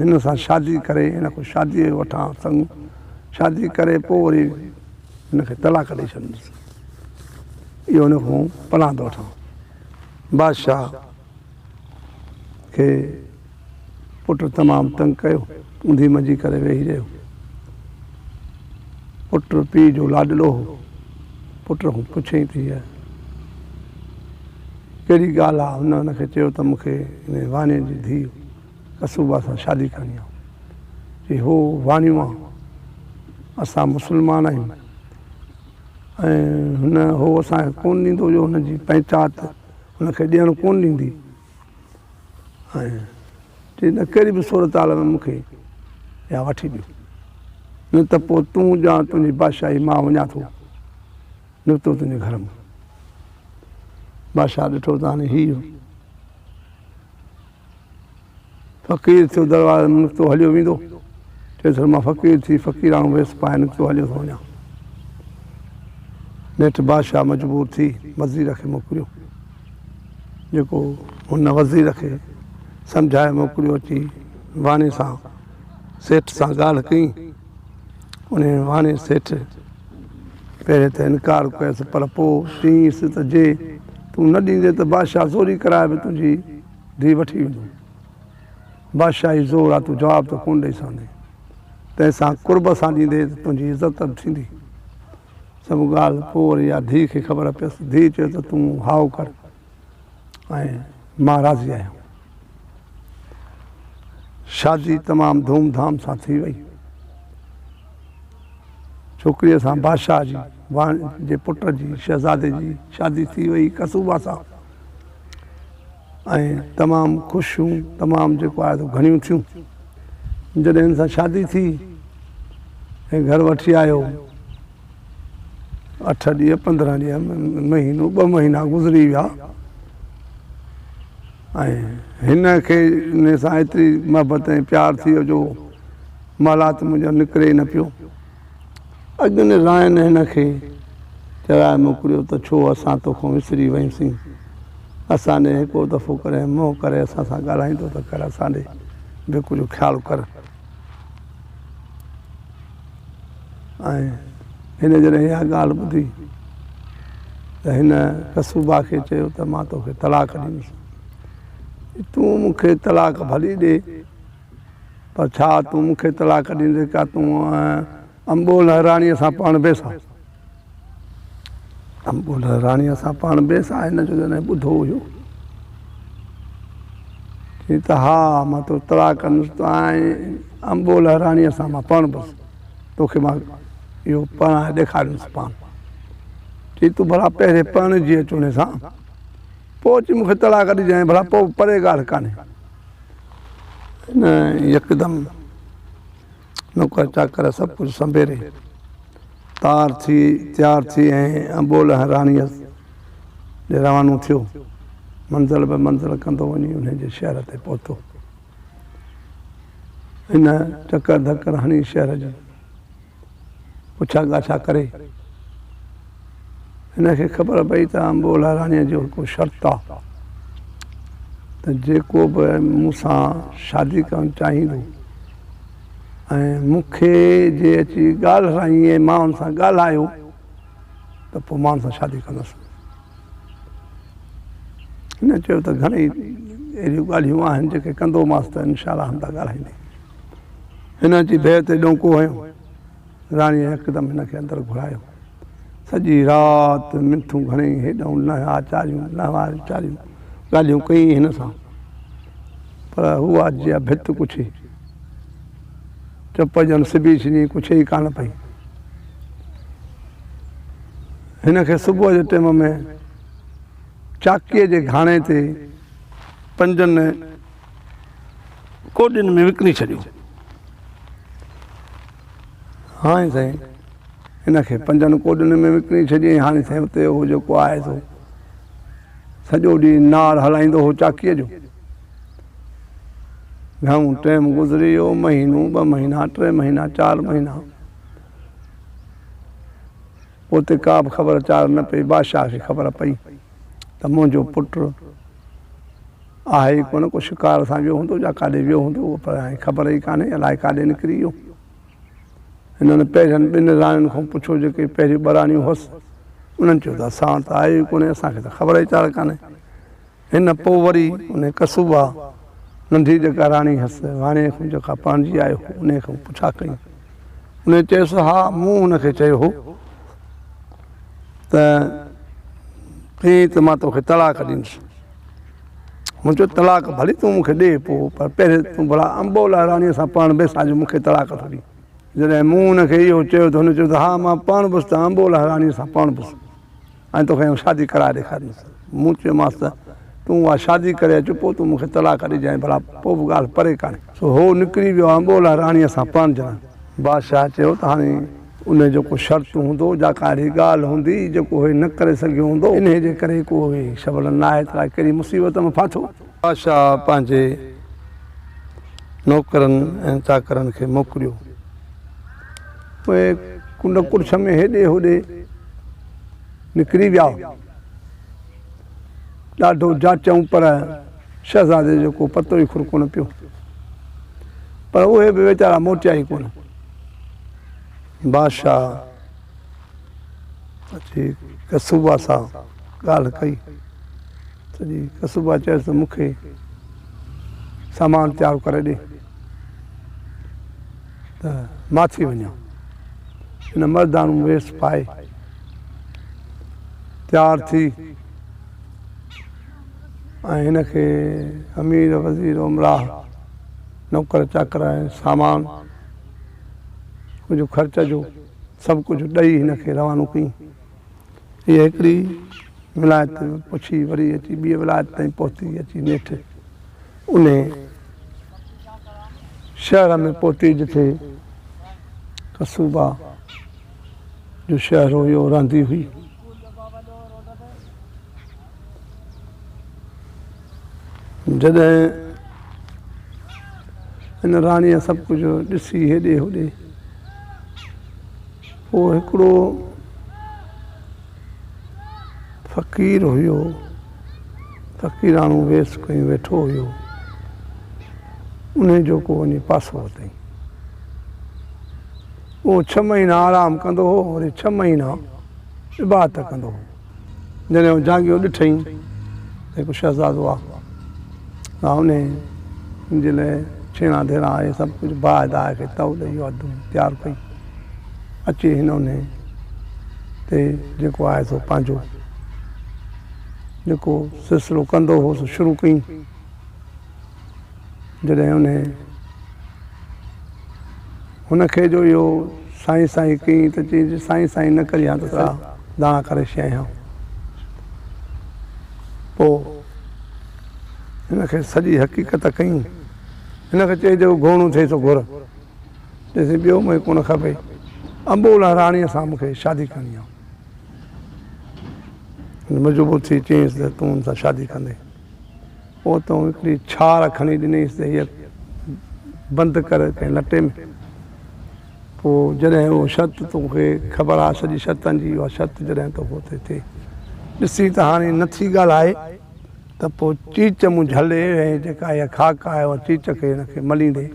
هن سان شادي ڪري هن کان شاديء جو وٺان سڱ، شادي ڪري پوء وري هن کي طلاق ڏئي ڇڏندس. اهو هن کان پناهه ٿو وٺان. بادشاهه کي پٽ تمام تنگ ڪيو، اونڌي منجي ڪري ويهي رهيو. پٽ پيء جو لاڏلو هو. پٽ کان پڇيائين ته هيء ڪهڙي ڳالهه آ؟ هن هن کي چيو ته مون کي هن واڻيي جي ڌيء ڪسوبا سان شادي ڪرڻي آ. چي هو واڻيو آ، اسان مسلمان آهيون ۽ هن هو اسان کي ڪونه ڏيندو جو هن جي پئنچات هن کي ڏيڻ ڪونه ڏيندي ۽ چي نه ڪهڙي به صورتحال ۾ مون کي اها وٺي ڏيو نه ته پوء تون ڄاڻ تنهنجي بادشاهي مان وڃان ٿو نڪتو تنهنجي گهر مان. بادشاهه ڏٺو ته هاڻي هي فقير ٿيو دروازي ۾ نڪتو هليو ويندو. چيس مان فقير ٿي فقيراڻو ويس پائي نڪتو هليو ٿو وڃان. نيٺ بادشاهه مجبور ٿي وزير کي موڪليو، جيڪو هن وزير کي سمجهائي موڪليو اچي واڻي سان سيٺ سان ڳالهه ڪئي. انهيء واڻي سيٺ پهرين ته انڪار ڪيس پر پوء چيائينس ته جي تون نه ڏيندين ته بادشاهه زوري ڪرائي به تنهنجي ڌيء وٺي ويندو. بادشاهي زور آ تون جواب ته ڪونه ڏئي سگهندين. تنهن سان قرب سان ڏيندين ته تنهنجي عزت به ٿيندي. سڀ ڳالهه پوء وري اها ڌيء کي خبر پيس. ڌيء چيو ته تون هائو ڪر ۽ مان راضي آهيان. شادي تمام ڌوم ڌام سان ٿي وئي. ڇوڪريء سان بادشاهه جي جي پٽ جي شهزادي جي شادي ٿي وئي ڪسوبا سان ۽ تمام خوشيون تمام جيڪو آهي سو گهڻيون ٿيون. جڏهن هن سان شادي ٿي ۽ گهر وٺي آيو اٺ ڏينهن 15 ڏينهن مهينو 2 مهينا گذري ويا ۽ هن کي ان سان ايتري محبت ۽ پيار ٿي ويو جو محلات منهنجو نڪري ئي نه پيو. اڳين راين هن کي چوائي موڪليو ته ڇو اسان توکان وسري ويوسين، اسان ڏي هڪو دفعو ڪڏهن منهن ڪري اسان سان ڳالهائيندو ته ڪر، اسان ڏي به ڪجهه خيال ڪر. ۽ هن جڏهن اها ڳالهه ٻڌي ته هن ڪسوبا کي چيو ته مان توکي طلاق ڏيندس. تون مون کي طلاق ڀلي ڏي، پر ڇا تون مون کي طلاق ڏيندين ڪا تون انبولهه راڻيء سان پرڻبيس ها؟ انبولهه راڻيء سان پرڻبيس ها؟ هن جو جڏهن ٻڌو هيو چي ته ها مان تو طلاق ڪندس ته ۽ انبولهه راڻيء سان مان پرڻبس، توکي مان اهو پرڻائي ڏيکاريندس پاڻ. چي تون ڀلا پهرين پرڻجي اچ ان سان، پوء اچي مون کي طلاق ڏجانء، ڀلا پوء پري ڳالهه ڪانهي. هن يڪدم نوڪر چاڪر سڀ ڪجهه سنڀيري تار ٿي تيار ٿي ۽ انبولهه راڻيء ڏي روانو ٿيو. منزل به منزل ڪندو وڃي انهيء جي شهر تي پهتو. هن چڪر ڌڪر هڻي شهر جي پڇا ڳاڇا ڪري هن کي خبر پئي ته انبولهه راڻيء جو هڪ شرط آ ته جيڪو به مون سان شادي ڪرڻ چاهيندو ۽ مون کي جي اچي ڳالهرائين ۽ مان ان سان ڳالهايو ته پوء مان ان سان شادي ڪندس. هن چيو ته گهڻئي اهڙيون ڳالهيون آهن جيڪي ڪندومانس ته انشاء الله همدا ڳالهائيندي. هن اچي ڀير تي ڏونڪو هنيو. راڻيء يڪدم هن کي اندر گهرايو. سڄي رات منٿون گهڻيئي هيڏانهن لهه آچاريون لهه آچاريون ڳالهيون ڪيائين هن سان، پر هوء جيئن ڀت ڪڇي، چپ ڄڻ سبي ڇڏيائين، ڪڇي ئي ڪانه پئي. هن کي صبح جي ٽيم ۾ چاڪيء جي گهاڻي تي پنجن ڪوڏين ۾ وڪڻي ڇڏيو. هاڻي سائين هن کي پنجن ڪوڏين ۾ وڪڻي ڇڏيائين. هاڻي سائين اتي هو جيڪو آهي سو سڄو ڏينهن نار هلائيندو هو چاڪيء جو. گهڻو ٽيم گذري ويو، مهينو، 2 مهينا، 3 مهينا، 4 مهينا، پوء اتي ڪا به خبر چار نه پئي. بادشاهه کي خبر پئي ته منهنجو پٽ آهي ئي ڪونه، ڪو شڪار سان ويو هوندو يا ڪاڏي ويو هوندو، اهو پر هاڻي خبر ئي ڪانهي، الائي ڪاڏي نڪري ويو. هنن پهرين ٻن راڻين کان پڇيو، جيڪي پهريون ٻه راڻيون هئس، انهن چيو ته اسان وٽ ته آيو ئي ڪونهي، اسان کي ته خبر ئي چار ڪانهي. هن پوء وري انهي ڪسوبا ننڍي جيڪا راڻي هيس، واڻيي کان جيڪا پرڻجي آيو هو، انهي کان پڇا ڪئي. انهي چيس، ها، مون هن کي چيو هو ته چيائين ته مان توکي طلاق ڏيندس. مون چيو، طلاق ڀلي تون مون کي ڏي پوء پر پهرين تون ڀلا انبولا راڻيء سان پرڻبيس ها جو مون کي طلاق ٿو ڏين. جڏهن مون هن کي اهو چيو ته هن چيو ته ها مان پرڻبس ته انبولا راڻيء سان پرڻبس ۽ توکي آئون شادي ڪرائي ڏيکاريندس. مون چيومانس ته تون اها شادي ڪري اچ پوء تون مون کي طلاق ڏجانء ڀلا پوء به ڳالهه پري ڪانهي. سو هو نڪري ويو انبولا راڻيء سان پرڻجڻ. بادشاهه چيو ته هاڻي انهيء جو ڪو شرط هوندو يا ڪا اهڙي ڳالهه هوندي جيڪو هي نه ڪري سگهيو هوندو، انهيء جي ڪري ڪو هي شبل ناهي ته الائي ڪهڙي مصيبت ۾ ڦاٿو. بادشاهه پنهنجي نوڪرن ۽ چاڪرن کي موڪليو. اهي ڪنڊ ڪڙڇ ۾ هيڏي هوڏي نڪري ويا. ڏاڍو جاچيائون پر شهزادي جو ڪو پتو ئي خور ڪونه پيو. پر اهي به ويچارا موٽيا ئي ڪونه. بادشاهه اچي ڪسوبا سان ڳالهه ڪئي. سڄي ڪسوبا چيس ته مون کي سامان تيار ڪري ڏي ته مان ٿي وڃان. هن مرداڻو ويس پائي تيار ٿي ۽ هن کي امير وزير امراء نوڪر چاڪر ۽ سامان ڪجهه خرچ جو سڀ ڪجهه ڏئي هن کي روانو ڪيائين. هيء هڪڙي ولايت پڇي وري اچي ٻيء ولايت تائين پهتي، اچي نيٺ انهي شهر ۾ پهتي جتي ڪسوبا جو شهر هيو، رهندي هئي. جڏهن هن راڻيء سڀ ڪجهه ڏسي هيڏي هوڏي پوء هڪڙو فقير هيو، فقيراڻو ويس ڪيون ويٺو هيو، انهي جو ڪو وڃي پاسو ورتائين. اهو ڇهه مهينا آرام ڪندو هو، وري ڇهه مهينا عبادت ڪندو هو. جڏهن هو جاڳيو ڏٺئين ته هڪ شهزادو آ ته انهي جي لاء ڇيڻا ڌيڻا اهي سڀ ڪجهه باهه داهه کي تئو ڏئي اها ڌونء تيار ڪئي. اچي هن انهي تي جيڪو آهي سو پنهنجو جيڪو سلسلو ڪندو هو سو شروع ڪيائين. جڏهن انهي هن کي جو اهو سائين سائين ڪيائين ته چيائين جي سائين سائين نه ڪرين ها ته سرا داڻا ڪري ڇڏيائين ها. پوء هن کي سڄي حقيقت ڪيائين. هن کي چيائين جيڪو گهرڻو ٿئي سو گهر. چيائينس ٻيو مون کي ڪونه کپي. انبولا راڻيء سان مون کي شادي ڪرڻي آهي. هن مجبور ٿي چيائينس ته تون هن سان شادي ڪندين. پوء تون هڪڙي ڇار کڻي ڏنيس ته هيء بند ڪر ڪنهن لٽي ۾. پوء جڏهن اهو شرط توکي خبر آهي سڄي شرطن جي، اها شرط جڏهن توکي اتي ٿئي ڏسين ته هاڻي نٿي ڳالهائي ته پوء چيچ مون جهلي ۽ جيڪا اها خاڪ آهي اها چيچ کي هن کي مليندي.